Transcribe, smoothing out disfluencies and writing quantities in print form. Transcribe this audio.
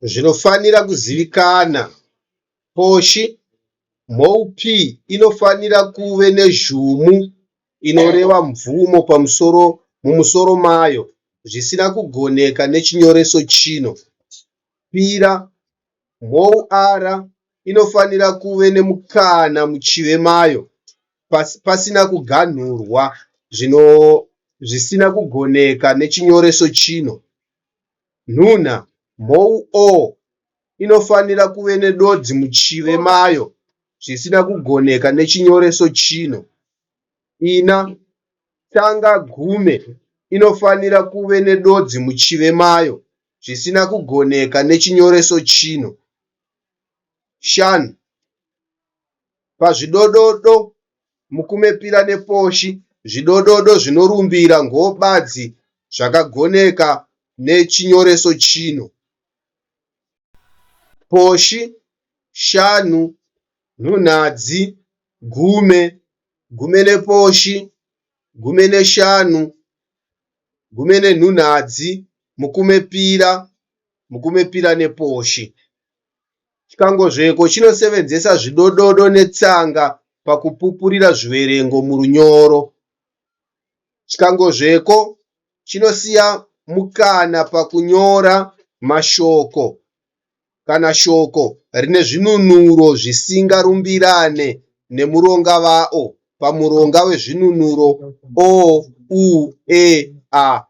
Zvinofanira kuzivikana. Poshi, mhou P inofanira kuve nezhumu inoreva mvumo pamusoro mumusoro mayo zvisina kugoneka nechinyoreso chino. Pira, mhou R inofanira kuve nemukana muchive mayo pasina kuganhurwa zvisina kugoneka nechinyoreso chino. Nhunha, mhou O inofanira kuve nedodzi muchive mayo zvisina kugoneka nechinyoreso chino. Ina, tsanga gume inofanira kuve nedodzi muchive mayo zvisina kugoneka nechinyoreso chino. Shanu, pazvidododo mukumepira neposhi zvidododo zvinorumbira ngobadzi zvakagoneka nechinyoreso chino. Poshi, shanu, nhunhadzi, gume, gume neposhi, gume neshanu, gume nenhunhadzi, mukumepira, mukumepira neposhi. Chikangozveko chinosevenzesa zvidododo netsanga pakupupurira zviverengo murunyoro. Chikangozveko chinosiya mukana pakunyora mashoko kana shoko rine zvinunuro zvisingarumbirane nemuronga vao pamuronga wezvinunuro o, u, e, a.